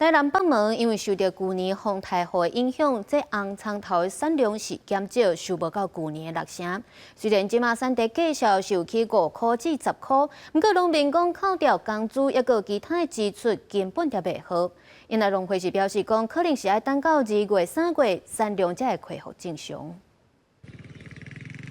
台南北門因為受著舊年風颱雨的影響，這紅蔥頭的產量是減少，收無夠舊年的六成。雖然這馬產地價數是有起5箍至10箍，毋過農民講扣掉工資，抑閣其他的支出根本就袂好。因為農會是表示講，可能是愛等到2月、3月產量才會恢復正常。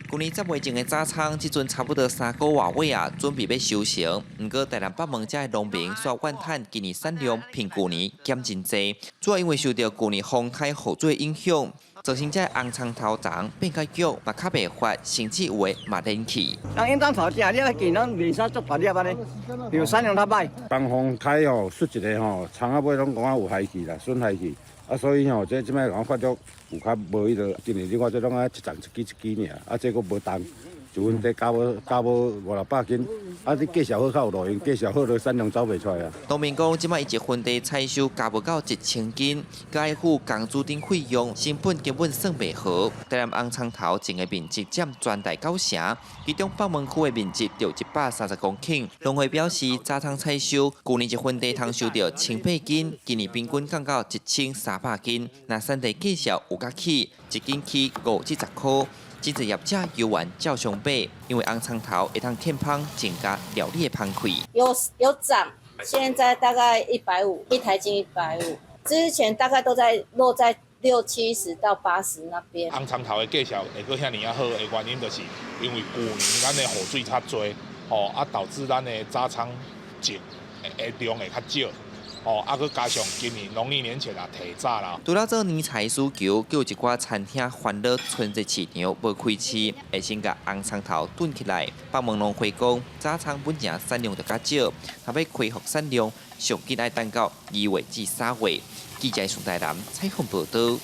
舊年十月種的早蔥，這陣差不多3個外尾啊，準備欲收成。毋過台南北門遮的農民煞怨嘆，今年產量比舊年減真濟，主要因為受著舊年風颱雨水影響，造成遮紅蔥頭叢變較弱，嘛較袂發，甚至有的嘛連去。人應當頭食了，見攏袂使足大粒按呢，因為產量較䆀。當風颱吼，出一个吼，蔥仔尾攏講啊有害去啦，損害去。啊，所以吼，這這擺講發育有較無彼個，今年你看這攏愛一叢一支一支爾，啊，這閣無重，就阮這加無加無五六百斤，啊，你價數好較有路用，價數好就產量走袂出來啊。農民講，這擺伊一分地採收加無到1000斤，閣愛付工資等費用，成本根本算袂好。台南紅蔥頭種的面積佔全台九成，其中北門區的面積就130公頃。農會表示，早蔥採收，舊年一分地通收著1800斤，今年平均降到1300斤。若產地價數有較起，一斤起5至10箍。真濟業者猶原照常買，因為紅蔥頭會當減芳，增加料理的芳氣。有漲，現在大概150，一台斤150。之前大概都在落在六七十到80那邊。紅蔥頭的價數會閣遐爾仔好的原因，就是因為舊年咱的雨水較濟，吼啊導致咱的早蔥種的量會較少。哦，啊，閣加上今年農曆年前啊提早啦。除了做年菜需求，閣有一寡餐廳煩惱春節市場無開市，會先共紅蔥頭囤起來。北門農會講，早蔥本來產量就較少，若欲恢復產量，上緊愛等到2月至3月。記者宋台南採訪報導。